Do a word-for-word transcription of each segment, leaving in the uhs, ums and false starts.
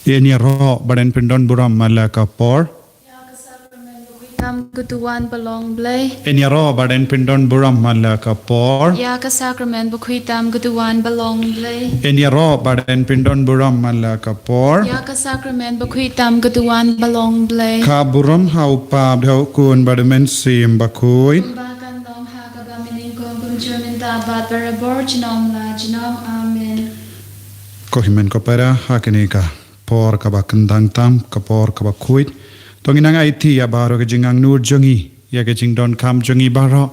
Yn ïaroh bad yn pyndon burom man la ka por. Ïa ka sakramen bakhuid tam ka duwan ba long Blei. Yn ïaroh bad yn pyndon burom man la ka por. Ïa ka sakramen bakhuid tam ka duwan ba long Blei. Yn ïaroh bad yn pyndon burom man la ka por. Ïa ka sakramen bakhuid tam ka duwan ba long Blei. Ka burom ha u Kpa bad ha u Khun bad u Mynsiem Bakhuid. Kumba kan long ha kaba mynnyngkong, kumjuh mynta bad barabor junom la junom. Amen. Ko hynmen ko para, ha kane ka por kaba kyndang tam, ka por kaba khuid, to ngin nang aiti ïa baroh ka jingangnud jong ngi, ïa ka jingdonkam jong ngi baroh,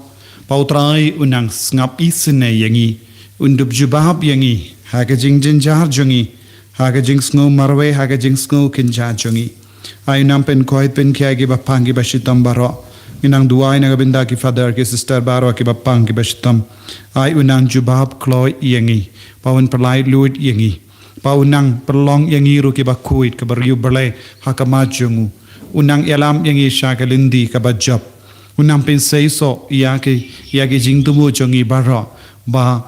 ba U Trai un nang sngap isynei ïa ngi, un dup jubab ïa ngi ha ka jingjynjar jong ngi, ha ka jingsngew marwei, ha ka jingsngew kynja jong ngi. Ai un nang pynkhuid pynkhiah ïa kiba pang kiba shitom baroh. Ngi nang duwai na ka bynta ki father ki sister baroh kiba pang kiba shitom. Ai un nang jubab kloi ïa ngi, ba un pynlait luid ïa ngi, ba un nang pynlong ïa ngi ruh kiba khuid, kiba riewblei ha khmat jong u. Un nang ïalam ïa ngi sha ka lynti kaba jop. Un nang pynseisoh ïa ki, ïa ki jingthmu jong ngi baroh, ba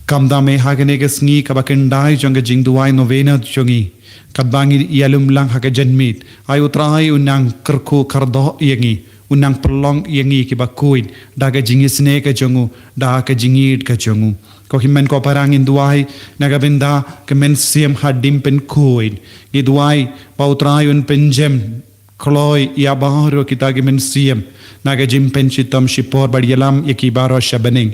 khamtam eh ha kane ka sngi kaba khyndai jong ka jingduwai novena jong ngi, katba ngi ïalum lang ha ka janmiet, ai U Trai un nang kyrkhu kyrdoh ïa ngi, un nang pynlong ïa ngi kiba khuid da ka jingisynei ka jong u, da ka jingïeit ka jong u. Ko hynmen ko para, ngin duwai na ka bynta ka mynsiem hadim pynkhuid. Ngi duwai ba U Trai un pynjem kloi ïa baroh kita ki mynsiem na ka jingpynshitom shipor bad ïalam ïa ki baroh sha bneng.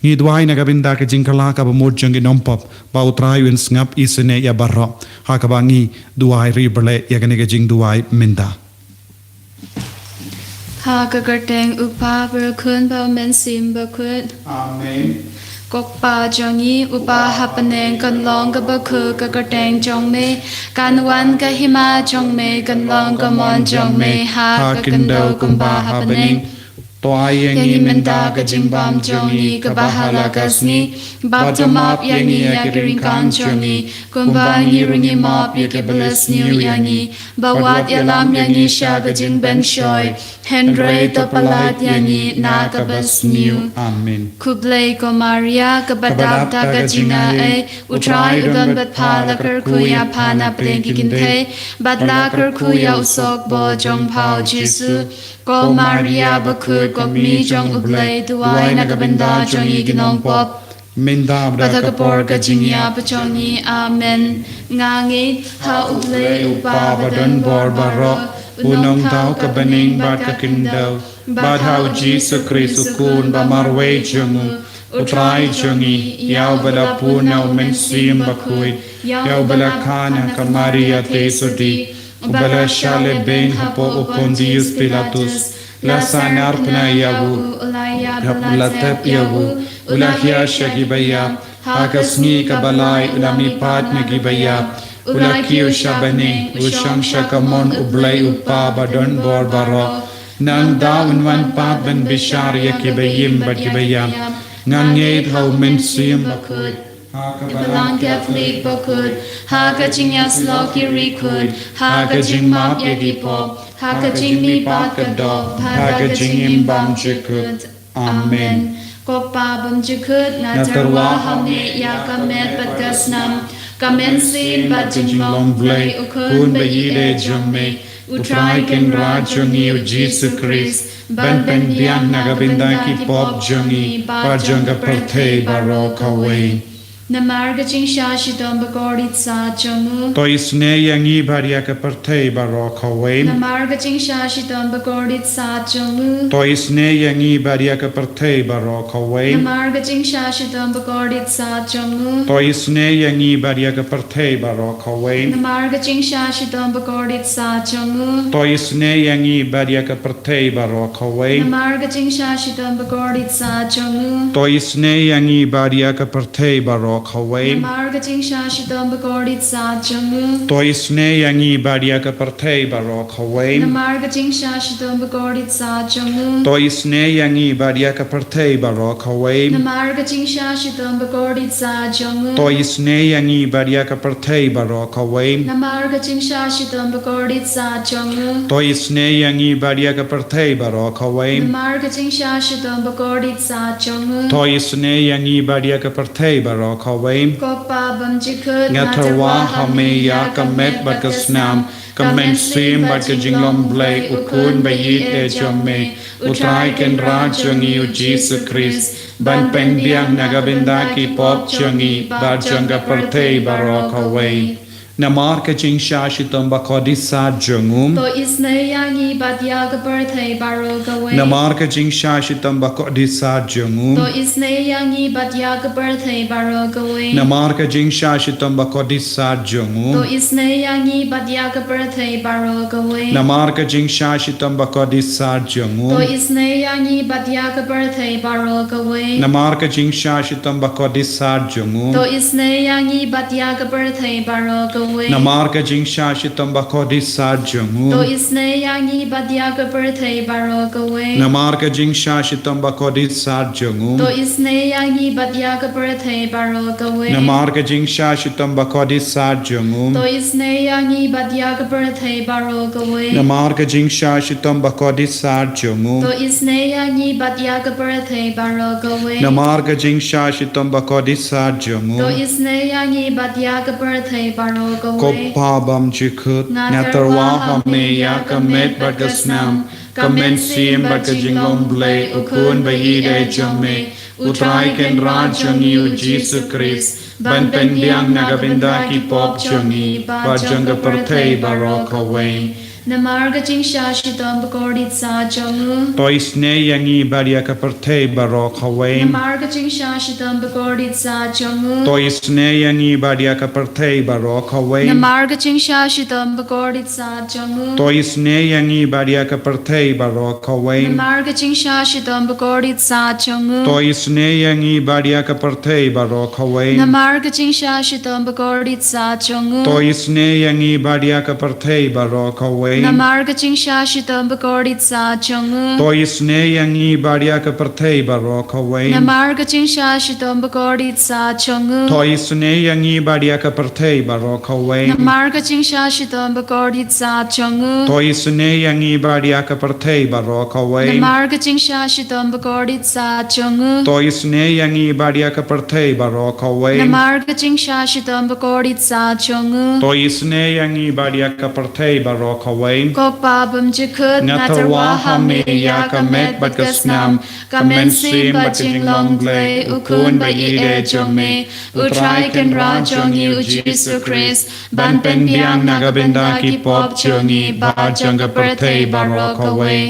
Ngi duwai na ka bynta ka jingkylla kaba mut jong ki nongpop, ba U Trai un sngap isynei ïa baroh. Ha kaba ngi duwai riewblei ïa kane ka jingduwai mynta. Ha ka kyrteng U Kpa bad U Khun bad U Mynsiem Bakhuid. Amen. Ko Kpa jong ngi uba ha bneng, kan long kaba khuid ka kyrteng jong me, kan wan ka hima jong me, kan long ka mon jong me ha ka khyndew kumba ha bneng. To ai ïa ngi mynta ka jingbam jong ngi kaba ha la ka sngi, bad to map ïa ngi ïa ki ryngkang jong ngi, kumba ngi ruh ngi map ïa kiba la sniew ïa ngi, bad wat ïalam ïa ngi sha ka jingpynshoi, hynrei to pyllait ïa ngi na kaba sniew. Amen. Khublei ko Maria, kaba dap da ka jingaiei, U Trai u don bad pha, la kyrkhu ïa pha na pdeng ki kynthei, bad la kyrkhu ïa u sohbor jong pha U Jisu. Ko Maria bakhuid, ko Kmie jong U Blei, duwai na ka bynta jong ngi ki nongpop, mynta bad ha ka por ka jingïap jong ngi. Amen. Nga ngeit ha U Blei U Kpa badonbor baroh, U Nongthaw ka bneng bad ka khyndew, bad ha U Jisu Khrist U Khun ba marwei jong u, U Trai jong ngi, ïa uba la pun na U Mynsiem Bakhuid, ïa uba la kha na ka Maria Theisotti, uba la shah lehbeiñ hapoh u Pontius Pilatus, la sahnarphna ïa u, la ïap, la tep ïa u, u la hiar sha kiba ïap, ha ka sngi kaba lai u la mihpat na kiba ïap, u la kiew sha bneng, u shong sha ka mon U Blei U Kpa badonbor baroh. Nang da un wan pat ban bishar ïa kiba im bad kiba ïap. Nga ngeit ha U Mynsiem Bakhuid, ha ka Balang Katholik bakhuid, ha ka jingïasyllok ki riewkhuid, ha ka jingmap ïa ki pop, ha ka jingmihpat ka doh, ha ka jingim bymjukut. Amen. Ko Kpa bymjukut, nga tyrwa ha me ïa ka met bad ka snam, ka mynsiem bad jinglong Blei U Khun ba ïeit jong me, U Trai Kynrad jong ngi U Jisu Khrist, ban pynbiang na ka bynta ki pop jong ngi bad jong ka pyrthei baroh kawei. Namar ka jingshah shitom bakordit sat jong u. To isynei ïa ngi bad ïa ka pyrthei baroh kawei. Namar ka jingshah shitom bakordit sat jong u. To isynei ïa ngi bad ïa ka pyrthei baroh kawei. Namar ka jingshah shitom bakordit sat jong u. To isynei ïa ngi bad ïa ka pyrthei baroh kawei. Namar ka jingshah shitom bakordit sat jong u. To isynei ïa ngi bad ïa ka pyrthei baroh kawei. Namar ka jingshah shitom bakordit sat jong u. To isynei ïa ngi bad ïa ka pyrthei baroh kawei. Namar ka jingshah shitom bakordit sat jong u. To isynei ïa ngi bad ïa ka pyrthei baroh kawei. Namar ka jingshah shitom bakordit sat jong u. To isynei ïa ngi bad ïa ka pyrthei baroh kawei. Namar ka jingshah shitom bakordit sat jong u. To isynei ïa ngi bad ïa ka pyrthei baroh kawei. Namar ka jingshah shitom bakordit sat jong u. To isynei ïa ngi bad ïa ka pyrthei baroh kawei. Namar ka jingshah shitom bakordit sat jong u. To isynei ïa ngi bad ïa ka pyrthei baroh kawei. Ko Pa bymjukut, nga tyrwa ha me ïa ka met bad ka snam, ka mynsiem bad ka jinglong Blei, U Khun ba ïeit eh jong me, U Trai Kynrad jong ngi U Jisu Khrist, ban pynbiang na ka bynta ki pop jong ngi bad jong ka pyrthei baroh kawei. Namar ka jingshah shitom ba kordit sat jong u. To isynei ïa ngi bad ïa ka pyrthei baroh kawei. Namar ka jingshah shitom ba kordit sat jong u. To isynei ïa ngi bad ïa ka pyrthei baroh kawei. Namar ka jingshah shitom ba kordit sat jong u. To isynei ïa ngi bad ïa ka pyrthei baroh kawei. Namar ka jingshah shitom ba kordit sat jong u. To isynei ïa ngi bad ïa ka pyrthei baroh kawei. Namar ka jingshah shitom ba kordit sat jong u. To isynei ïa ngi bad ïa ka pyrthei baroh kawei. Namar ka jingshah shitom ba kordit sat jong u. To isynei ïa ngi bad ïa ka pyrthei baroh kawei. Namar ka jingshah shitom ba kordit sat jong u. To isynei ïa ngi bad ïa ka pyrthei baroh kawei. Namar ka jingshah shitom ba kordit sat jong u. To isynei ïa ngi bad ïa ka pyrthei baroh kawei. Namar ka jingshah shitom ba kordit sat jong u. To isynei ïa ngi bad ïa ka pyrthei baroh kawei. Namar ka jingshah shitom ba kordit sat jong u. To isynei ïa ngi bad ïa ka pyrthei baroh kawei. Ko Pa bymjukut, nga tyrwa ha me ïa ka met bad ka snam, ka mynsiem bad ka jinglong Blei, U Khun ba ïeit eh jong me, U Trai Kynrad jong ngi U Jisu Khrist, ban pynbiang na ka bynta ki pop jong ngi bad jong ka pyrthei baroh kawei. Namar ka jingshah shitom ba kordit sat jong u. To isynei ïa ngi bad ïa ka pyrthei baroh kawei. Namar ka jingshah shitom ba kordit sat jong u. To isynei ïa ngi bad ïa ka pyrthei baroh kawei. Namar ka jingshah shitom ba kordit sat jong u. To isynei ïa ngi bad ïa ka pyrthei baroh kawei. Namar ka jingshah shitom ba kordit sat jong u. To isynei ïa ngi bad ïa ka pyrthei baroh kawei. Namar ka jingshah shitom ba kordit sat jong u. To isynei ïa ngi bad ïa ka pyrthei baroh kawei. Namar ka jingshah shitom ba kordit sat jong u. To isynei ïa ngi bad ïa ka pyrthei baroh kawei. Namar ka jingshah shitom ba kordit sat jong u. To isynei ïa ngi bad ïa ka pyrthei baroh kawei. Namar ka jingshah shitom ba kordit sat jong u. To isynei ïa ngi bad ïa ka pyrthei baroh kawei. Namar ka jingshah shitom ba kordit sat jong u. To isynei ïa ngi bad ïa ka pyrthei baroh kawei. Namar ka jingshah shitom ba kordit sat jong u. To isynei ïa ngi bad ïa ka pyrthei baroh kawei. Ko Pa bymjukut, nga tyrwa ha me ïa ka met bad ka snam, ka mynsiem bad jinglong Blei, U Khun ba ïeit eh jong me, U Trai Kynrad jong ngi U Jisu Khrist, ban pynbiang na ka bynta ki pop jong ngi bad jong ka pyrthei baroh kawei.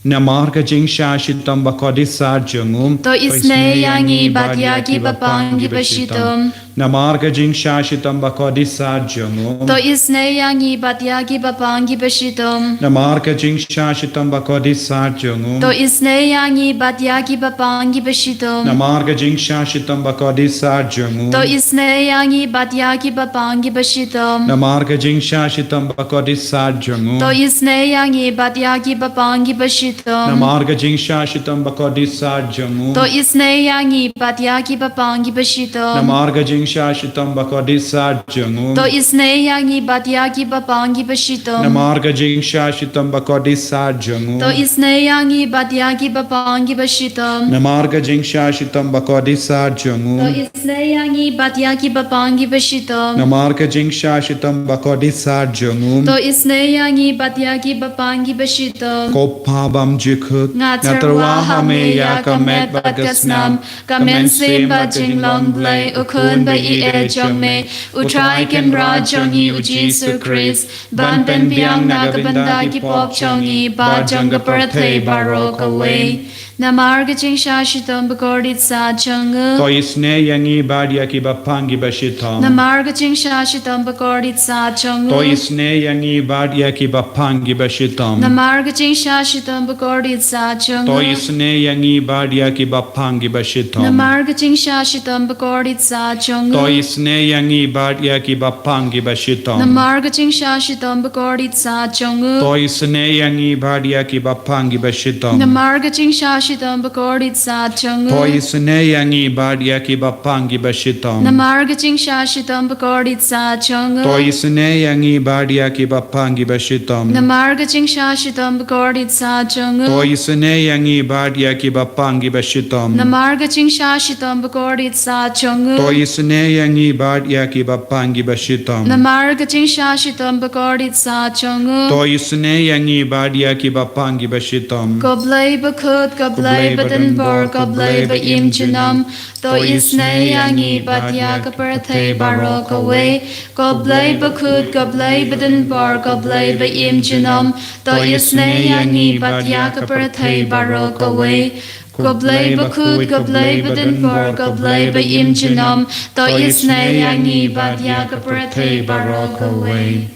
Namar ka jingshah shitom ba kordit sat jong u. To isynei ïa ngi bad ïa kiba pang kiba shitom. Namar ka jingshah shitom ba kordit sat jong u. To isynei ïa ngi bad ïa kiba pang kiba shitom. Namar ka jingshah shitom ba kordit sat jong u. To isynei ïa ngi bad ïa kiba pang kiba shitom. Namar ka jingshah shitom ba kordit sat jong u. To isynei ïa ngi bad ïa kiba pang kiba shitom. Namar ka jingshah shitom ba kordit sat jong u. To isynei ïa ngi bad ïa kiba pang kiba shitom. Namar ka jingshah shitom ba kordit sat jong u. To isynei ïa ngi bad ïa kiba pang kiba shitom. Namar ka jingshah shitom ba kordit sat jong u. To isynei ïa ngi bad ïa kiba pang kiba shitom. Namar ka jingshah shitom ba kordit sat jong u. To isynei ïa ngi bad ïa kiba pang kiba shitom. Namar ka jingshah shitom ba kordit sat jong u. To isynei ïa ngi bad ïa kiba pang kiba shitom. Namar ka jingshah shitom ba kordit sat jong u. To isynei ïa ngi bad ïa kiba pang kiba shitom. Ko Pa bymjukut, nga tyrwa ha me ïa ka met bad ka snam, ka mynsiem bad jinglong Blei, U Khun ba ïeit eh jong me, U Trai Kynrad jong ngi U Jisu Khrist, ban pynbiang na ka bynta ki pop jong ngi bad jong ka pyrthei baroh kawei. Namar ka jingshah shitom ba kordit sat jong u. To isynei ïa ngi bad ïa kiba pang kiba shitom. Namar ka jingshah shitom ba kordit sat jong u. To isynei ïa ngi bad ïa kiba pang kiba shitom. Namar ka jingshah shitom ba kordit sat jong u. To isynei ïa ngi bad ïa kiba pang kiba shitom. Namar ka jingshah shitom ba kordit sat jong u. To isynei ïa ngi bad ïa kiba pang kiba shitom. Namar ka jingshah shitom ba kordit sat jong u. To isynei ïa ngi bad ïa kiba pang kiba shitom. Namar ka jingshah shitom ba kordit sat jong u. To isynei ïa ngi bad ïa ki bapang ki bashitom. Namar ka jingshah shitom ba kordit sat jong u. To isynei ïa ngi bad ïa ki bapang ki bashitom. Namar ka jingshah shitom ba kordit sat jong u. To isynei ïa ngi bad ïa ki bapang ki bashitom. Namar ka jingshah shitom ba kordit sat jong u. To isynei ïa ngi bad ïa ki bapang ki bashitom. Namar ka jingshah shitom ba kordit sat jong u. To isynei ïa ngi bad ïa ki bapang ki bashitom. Ko Blei bakhuid, ko Blei badonbor, ko Blei ba im junom. To isynei ïa ngi bad ïa ka pyrthei baroh kawei. Ko Blei bakhuid, ko Blei badonbor, ko Blei ba im junom. To isynei ïa ngi bad ïa ka pyrthei baroh kawei. Ko Blei bakhuid, ko Blei badonbor, ko Blei ba im junom. To isynei ïa ngi bad ïa ka pyrthei baroh kawei.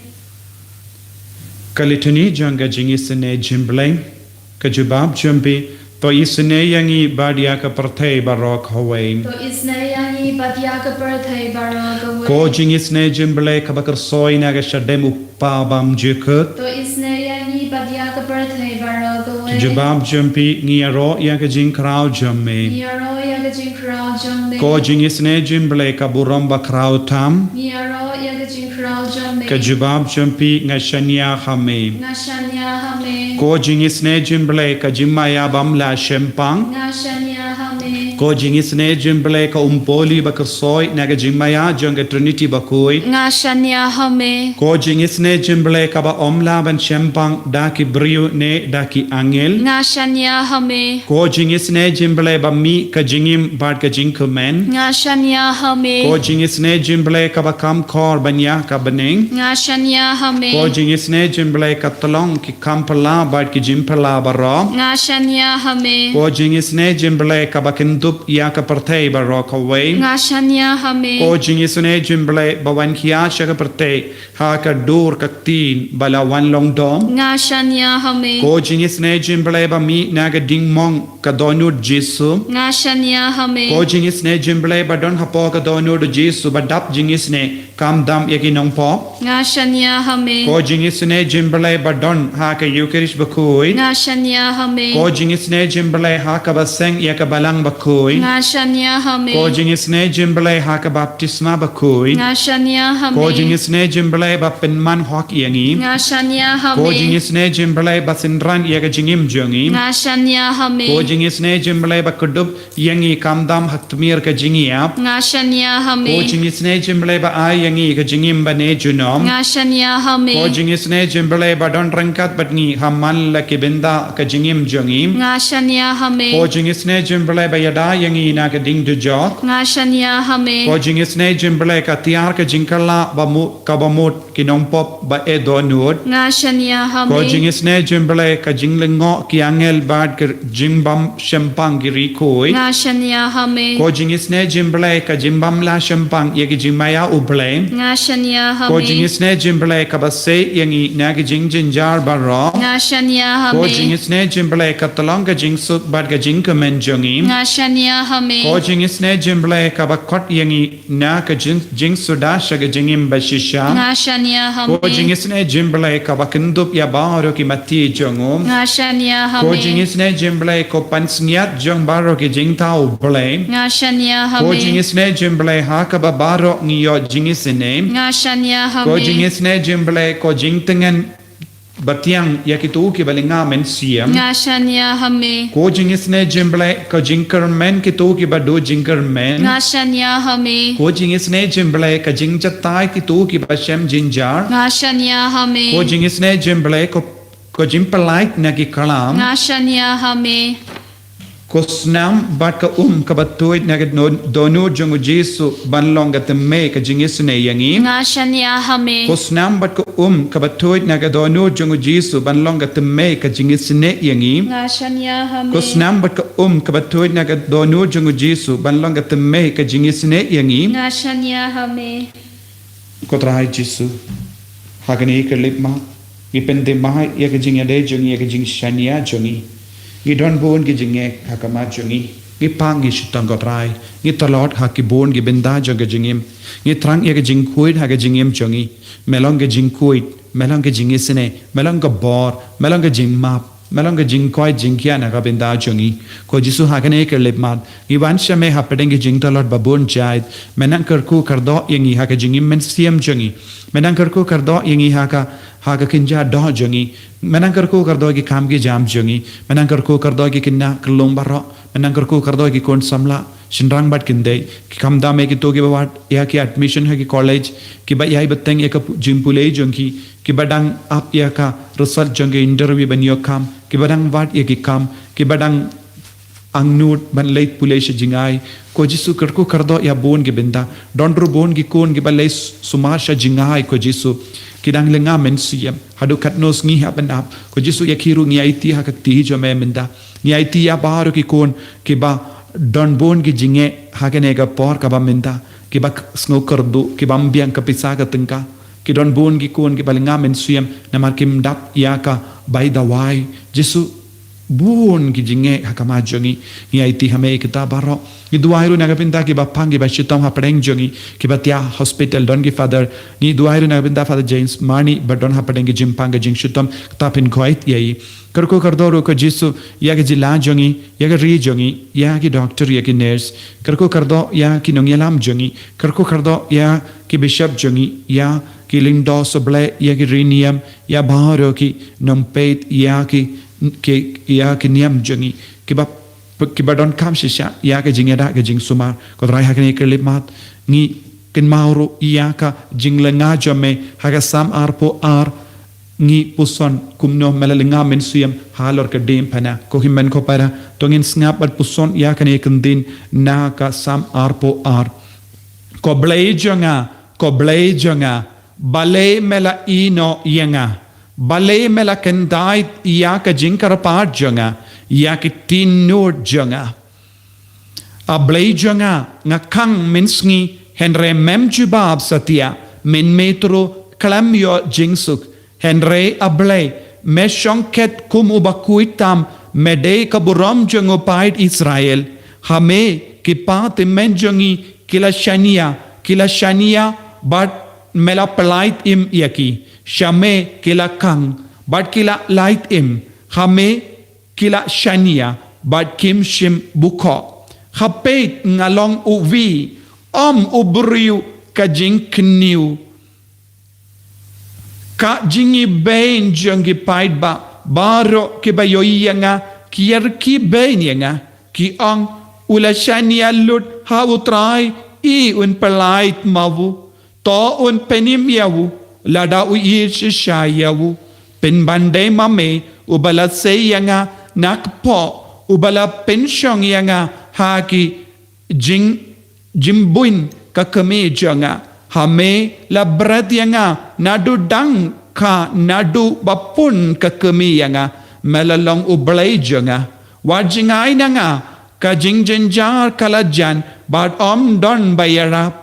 Ka litani jong ka jingisynei jingblei. Ka jubab jong phi, to isynei ïa ngi bad ïa ka pyrthei baroh kawei. To isynei ïa ngi bad ïa ka pyrthei baroh kawei. Ko jingisynei jingblei kaba kyrsoi na ka shadem u Kpa bymjukut. To isynei ïa ngi bad ïa ka pyrthei baroh kawei. Jubab jong phi, ngi ïaroh ïa ka jingkhraw jong me. Ngi ïaroh ïa ka jingkhraw jong me. Ko jingisynei jingblei ka burom bakhraw tam. Ngi ïaroh ïa ka jingkhraw jong me. Ka jubab jong phi, nga shaniah ha me. Nga shaniah ha me. Ko jingisynei jingblei ka jingmaïa bym lah shempang. Nga shaniah ha me. Ko jingisynei jingblei ka umpohliew ba kyrsoi na ka jingmaïa jong ka Trinity bakhuid. Nga shaniah ha me. Ko jingisynei jingblei kaba ym lah ban shempang da ki briew ne da ki angel. Nga shaniah ha me. Ko jingisynei jingblei ba mih ka jingim bad ka jingkmen. Nga shaniah ha me. Ko jingisynei jingblei kaba kham khor ban ïa ka bneng. Nga shaniah ha me. Ko jingisynei jingblei ka tyllong ki kham phylla bad ki jingphylla baroh. Nga shaniah ha me. Ko jingisynei jingblei kaba kyndup ïa ka pyrthei baroh kawei. Nga shaniah ha me. Ko jingisynei jingblei ba wan khia sha ka pyrthei ha ka dur ka ktien ba la wan long dom. Nga shaniah ha me. Ko jingisynei jingblei ba mih na ka dingmong ka dohnud Jisu. Nga shaniah ha me. Ko jingisynei jingblei ba don hapoh ka dohnud Jisu ba dap jingisynei kham dam ïa ki nongpop. Nga shaniah ha me. Ko jingisynei jingblei ba don ha ka Eucharist bakhuid. Nga shaniah ha me. Ko jingisynei jingblei ha kaba seng ïa ka balang bakhuid. Nga shaniah ha me. Ko jingisynei jingblei ha ka baptisma bakhuid. Nga shaniah ha me. Ko jingisynei jingblei ba pynman hok ïa ngi. Nga shaniah ha me. Ko jingisynei jingblei ba synran ïa ka jingim jong ngi. Nga shaniah ha me. Ko jingisynei jingblei ba kdup ïa ngi kham dam ha tmier ka jingïap. Nga shaniah ha me. Ko jingisynei jingblei ba ai ïa ngi ka jingim bane junom. Nga shaniah ha me. Ko jingisynei jingblei ba don ryngkat bad ngi ha man la ki bynta ka jingim jong ngi. Nga shaniah ha me. Ko jingisynei jingblei ba ïada ïa ngi na ka ding dujok. Nga shaniah ha me. Ko jingisynei jingblei ka tiar ka jingkylla ba mut kaba mut ki nongpop ba e dohnud. Nga shaniah ha me. Ko jingisynei jingblei ka jinglyngngoh ki angel bad ka jingbym shempang ki riewkhuid. Nga shaniah ha me. Ko jingisynei jingblei ka jingbym lah shempang ïa ki jingmaïa U Blei. Nga shaniah ha me. Ko jingisynei jingblei kaba sei ïa ngi na ki jingjynjar baroh. Nga shaniah ha me. Ko jingisynei jingblei ka tyllong ka jingsuk bad ka jingkmen jong ngi. Nga shaniah ha me. Ko jingisynei jingblei kaba khot ïa ngi na ka jing, jingsuda sha ka jingim bashisha. Nga shaniah ha me. Ko jingisynei jingblei kaba kyndup ïa baroh ki mati jong u. Nga shaniah ha me. Ko jingisynei jingblei ko pansngiat jong baroh ki jingthaw U Blei. Nga shaniah ha me. Ko jingisynei jingblei ha kaba baroh ngi ïoh jingisynei. Nga shaniah ha me. Ko jingisynei jingblei ko jingtngen batiang ïa kito kiba lynga mynsiem. Nga shaniah ha me. Ko jingisynei jingblei ka jingkyrmen kito kiba duh jingkyrmen. Nga shaniah ha me. Ko jingisynei jingblei ka jingjatai kito kiba shem jynjar. Nga shaniah ha me. Ko jingisynei jingblei ko, ko jingpyllait na ki khlam. Nga shaniah ha me. Ko snam bad ka um kaba tuid na ka dohnud jong u Jisu ban long ka thymmei ka jingisynei ïa ngi. Nga shaniah ha me. Ko snam bad ka um kaba tuid na ka dohnud jong u Jisu ban long ka thymmei ka jingisynei ïa ngi. Nga shaniah ha me. Ko snam bad ka um kaba tuid na ka dohnud jong u Jisu ban long ka thymmei ka jingisynei ïa ngi. Nga shaniah ha me. Ko Trai Jisu, ha kane ka khyllipmat ngi pynthymmai ïa ka jingïadei jong ngi, ïa ka jingshaniah jong ngi. Ngi don bun ki jingeh ha khmat jong ngi. Ngi pang, ngi shitang ko Trai. Ngi tlot ha ki bun ki bynta jong ka jingim. Ngi thrang ïa ka jingkhuid ha ka jingim jong ngi. Me long ka jingkhuid, me long ka jingisynei, me long ka bor, me long ka jingmap. Me long ka jingkoit jingkhiah na ka bynta jong ngi. Ko Jisu, ha kane ka khyllipmat ngi wan sha me hapdeng ki jingtlot ba bun jait. Me nang kyrkhu kyrdoh ïa ngi ha ka jingim mynsiem jong ngi. Me nang kyrkhu kyrdoh ïa ngi ha ka, ha ka kynja doh jong ngi. Me nang kyrkhu kyrdoh ïa ki kam ki jam jong ngi. Me nang kyrkhu kyrdoh ïa ki khynnah khyllung baroh. Me nang kyrkhu kyrdoh ïa ki khun samla, shynrang bad khyndai, ki khamtam ïa kito kiba wad ïa ki admission ha ki college, kiba ïai bteng ïa ka pu-, jingpule jong ki, kiba dang ap ïa ka result jong ki interview ban ïoh kam, kiba dang wad ïa ki kam, kiba dang angnud ban leit pule sha jingai. Ko Jisu, kyrkhu kyrdoh ïa bun ki bynta. Don ruh bun ki khun kiba leit s-, sumar sha jingai, ko Jisu. Ki dang lynga mynsiem haduh katno sngi hap ban ap. Ko Jisu, ïa ki ruh ngi aiti ha ka kti jong me mynta. Ngi aiti ïa baroh ki khun kiba don bun ki jingeh ha kane ka por kaba mynta, kiba k-, sngew kyrduh, kibym biang ka pisa ka tyngka. Ki don bun ki khun kiba lynga mynsiem namar kim dap ïa ka bai dawai. Jisu, bun ki jingeh ha khmat jong ngi. Ngi aiti ha me ïa kita baroh. Ngi duwai ruh na ka bynta kiba pang, kiba shitom hapdeng jong ngi, kiba thiah hospital, don ki father. Ngi duwai ruh na ka bynta Father James Marnie ba don hapdeng ki jingpang, ki jingshitom, kata phin koit ïa i. Kyrkhu kyrdoh ruh, ko Jisu, ïa ka jylla jong ngi, ïa ka ri jong ngi, ïa ki doctor, ïa ki nurse. Kyrkhu kyrdoh ïa ki nongïalam jong ngi. Kyrkhu kyrdoh ïa ki bishop jong ngi, ïa ki lyngdoh sublei, ïa ki riewniam, ïa baroh ki nongpeit, ïa ki, ki, ïa ki niam jong ngi, kiba, kiba donkam shisha ïa ka jingïada, ka jingsumar. Ko Trai, ha kane ka khyllipmat ngi kynmaw ruh ïa ka jinglynga jong me ha ka Salm arphew ar. Ngi puson kumno me la lynga mynsiem halor ka diengphna. Ko hynmen ko para, to ngin sngap bad puson ïa kane ka ktien na ka Salm arphew ar. Ko Blei jong nga, ko Blei jong nga, balei me la ïehnoh ïa nga? Balei me la khyndai ïa ka jingkyrpad jong nga, ïa ki ktien nud jong nga? A Blei jong nga, nga khang mynsngi, hynrei mem jubab satia, mynmiet ruh khlem ïoh jingsuk. Hynrei a Blei, me shong khet kum uba khuid tam, me dei ka burom jong u paid Israel. Ha me ki patymmen jong ngi ki la shaniah, ki la shaniah bad me la pyllait im ïa ki. Sha me ki la khang bad ki la lait im. Ha me ki la shaniah bad kim shym bukhoh. Ha peit nga long uwei, ym u briew ka jingkhynñiew. Ka jingïabeiñ jong ki paidbah baroh kiba ïohi ïa nga ki ïarkhie beiñ ïa nga, ki ong, u la shaniah lut ha u Trai, i un pyllait ma u. To un pynim ïa u, lada u ïeit shisha ïa u. Pynban dei ma me uba la sei ïa nga na kpoh, uba la pynshong ïa nga ha ki jing, jingbuin ka kmie jong nga. Ha me la bret ïa nga naduh dang kha, naduh ba pun ka kmie ïa nga. Me la long u Blei jong nga. Wat jngai na nga, ka jingjynjar ka la jan bad ym don ba ïarap.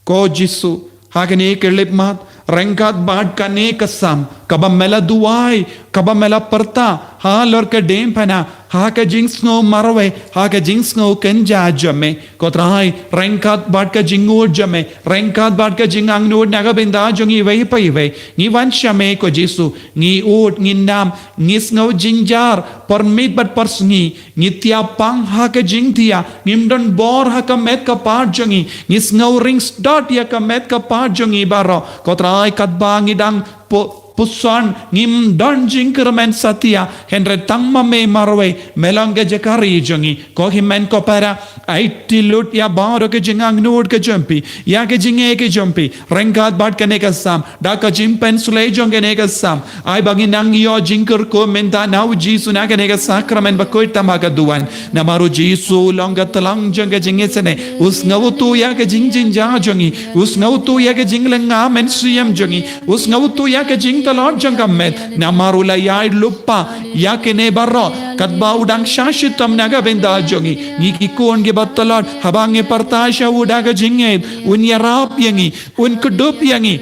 Ko Jisu, ha kane ka khyllipmat, ryngkat bad kane ka Salm kaba me la duwai, kaba me la pyrta halor ka diengphna, ha ka jingsngew marwei, ha ka jingsngew kynja jong me. Ko Trai, ryngkat bad ka jingngud jong me, ryngkat bad ka jingangnud na ka bynta jong iwei pa iwei, ngi wan sha me, ko Jisu. Ngi ud, ngi nam, ngi sngew jynjar por miet bad por sngi. Ngi thiah pang ha ka jingthiah, ngim don bor ha ka met ka par jong ngi. Ngi sngew ring sdot ïa ka met ka par jong ngi baroh. Ko Trai, katba ngi dang pu-, puson, ngim don jingkyrmen satia, hynrei tang ma me marwei, me long ka jaka ri jong ngi. Ko hynmen ko para, aiti lut ïa baroh ka jingangnud ka jong phi, ïa ka jingeh ka jong phi, ryngkat bad kane ka Salm, da ka jingpynsleh jong kane ka Salm. Ai ba ngin nang ïoh jingkyrkhu mynta na u Jisu na kane ka sakramen bakhuid tam ha ka duwan. Namar u Jisu u long ka tlang jong ka jingisynei. U sngewthuh ïa ka jingjynjar jong ngi. U sngewthuh ïa ka jinglynga mynsiem jong ngi. U sngewthuh ïa ka jingtlot jong ka met. Namar u la ïai lypa ïa kine baroh. Katba u dang shah shitom na ka bynta jong ngi. Ngi ki khun kiba tlot. Haba ngi pyrta sha u da ka jingngeit, un ïarap ïa ngi. Un kdup ïa ngi.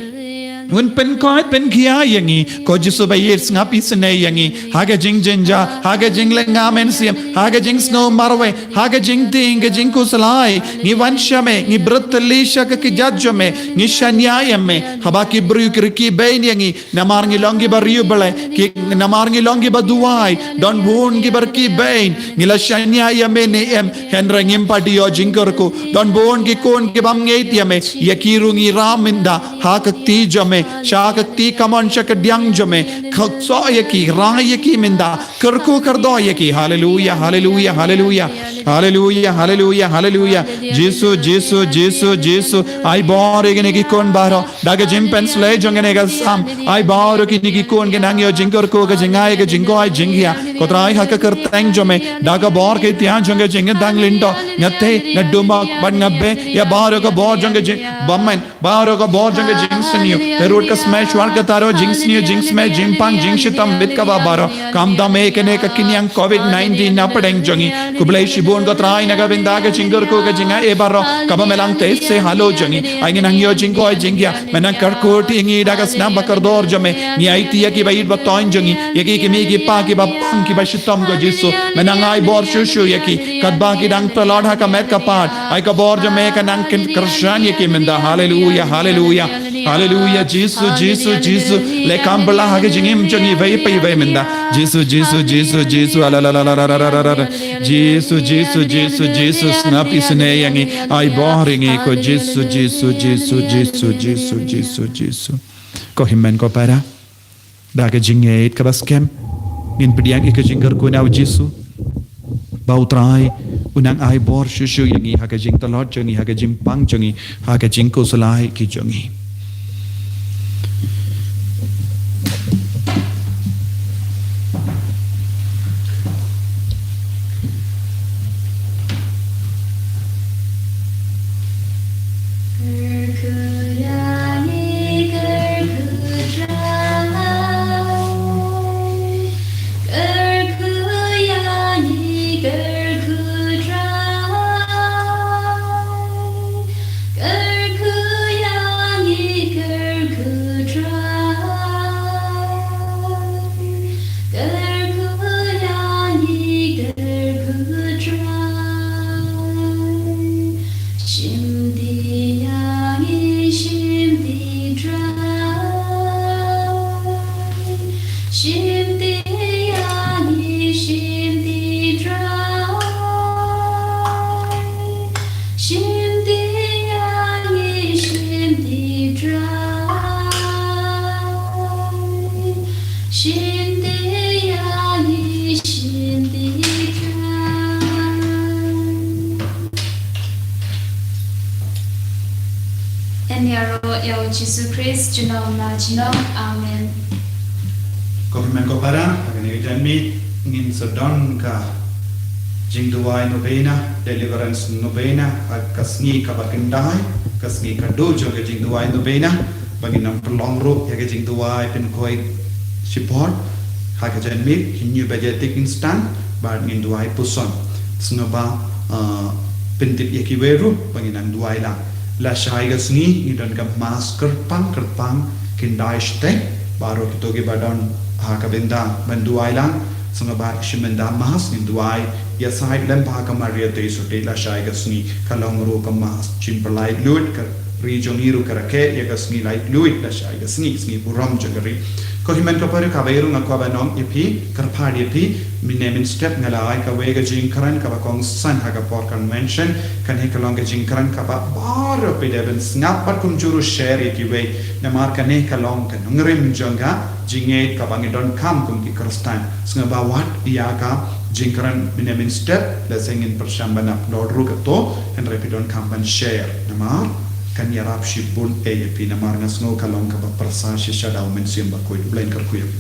Un pynkoit pynkhia ïa ngi, ko Jisu ba ïeit, sngap isynei ïa ngi ha ka jingjynjar, ha ka jinglynga mynsiem, ha ka jingsngew marwei, ha ka jingtieng, ka jingkhuslai. Ngi wan sha me, ngi bret tylli sha ka kjat jong me, ngi shaniah ïa me. Haba ki briew ki rkhie bein ïa ngi, namar ngi long kiba riewblei, ki, namar ngi long kiba duwai, don bun kiba rkhie bein. Ngi la shaniah ïa me ne em, hynrei ngim pat ïoh jingkyrkhu. Don bun ki khun ki bym ngeit ïa me, ïa ki ruh ngi rai mynta ha ka kti jong me, sha ka kti kamon sha ka diang jong me. Khot soh ïa ki, rai ïa ki mynta, kyrkhu kyrdoh ïa ki. Haleluya, haleluya, haleluya. Haleluya, haleluya, haleluya. Jisu, Jisu, Jisu, Jisu. Ai bor ïa kine ki khun baroh da ka jingpynsleh jong kane ka Salm. Ai bor ïa kine ki khun ki nang ïoh jingkyrkhu, ka jingai, ka jingkoit jingkhiah, ko Trai, ha ka kyrteng jong me. Da ka bor ka ïtian jong ka jingkyntang lyngdoh, nga teh, nga dumok bad nga beh ïa baroh ka bor jong ka jingbymman, baroh ka bor jong ka jingsniew. Te ruh ka smet shuwa ka thaw jingsniew, jingsmet, jingpang, jingshitom bad kaba baroh. Kam dam ïa kane ka khñiang covid nineteen na pdeng jong ngi. Khublei shibun ko Trai na ka bynta ka jingkyrkhu, ka jingai baroh kaba me la teh sha halor jong ngi. Ai ngi nang ïoh jingkoit jingkhiah, me nang kyrkhu ïa ngi da ka snam ba kordor jong me. Ngi aiti ïa kiba ïeit ba thoiñ jong ngi, ïa ki kmie ki kpa kiba pang kiba shitom, ko Jisu, me nang ai bor shuh shuh ïa ki. Katba ki dang tlot ha ka met ka phad, ai ka bor jong me ka nang kin kyrshan ïa ki mynta. Haleluya, haleluya. Haleluya, Jisu, Jisu, Jisu. Leh kham bha ha ka jingim jong ngi iwei pa iwei mynta. Jisu, Jisu, Jisu, Jisu. Ala, la, la, la. Jisu, Jisu, Jisu, Jisu. Sngap isynei ïa ngi. Ai bor ïa ngi, ko Jisu, Jisu, Jisu, Jisu, Jisu, Jisu, Jisu. Ko hynmen ko para, da ka jingngeit kaba skhem, ngin pdiang ïa ka jingkyrkhu na u Jisu, ba u Trai u nang ai bor shuh shuh ïa ngi ha ka jingtlot jong ngi, ha ka jingpang jong ngi, ha ka jingkhuslai ki jong ngi. Yn ïaroh ïa u Jisu Khrist junom la junom. Amen. Ko hynmen ko para, ha kane ka janmiet ngin sa don ka jingduwai novena, deliverance novena, ha ka sngi kaba khyndai, ka sngi kaba khyndai jong ka jingduwai novena, ba ngin ym pynlong ruh ïa ka jingduwai pynkoit shipor. Ha ka janmiet hynñiew baje te ngin sdang bad ngin duwai puson. Sngewbha, ah, pyntip ïa kiwei ruh ba ngin nang duwai lang. Lashai ka sngi ngi don ka mass kyrpang kyrpang khyndai shiteng. Baroh kito kiba don ha ka bynta ban duwai lang, sngewbha shim bynta mass, ngin duwai ïasaid lem bad ka Maria Theisotti lashai ka sngi. Ka long ruh ka mass jingpyllait luid, ka ri jong ngi ruh ka rakhe ïa ka sngi lait luid lashai ka sngi, sngi burom jong ka ri. Ko hynmen ko para, kawei ruh nga kwah ban ong ïa phi, kyrpad ïa phi, mynne mynstep nga la ai kawei ka jingkren kaba kongsan ha ka por convention. Kane ka long ka jingkren kaba baroh phi dei ban sngap bad kumjuh ruh share ïa kiwei, namar kane ka long ka nongrim jong ka jingngeit kaba ngi donkam kum ki Khristan. Sngewbha wad ïa ka jingkren mynne mynstep, lehse ngin pyrshang ban upload ruh kato, hynrei phi donkam ban share, namar kan ïarap shibun eh ïa phi, namar nga sngew ka long kaba pyrsa shisha da u Mynsiem Bakhuid. U Blei un kyrkhu ïa phi.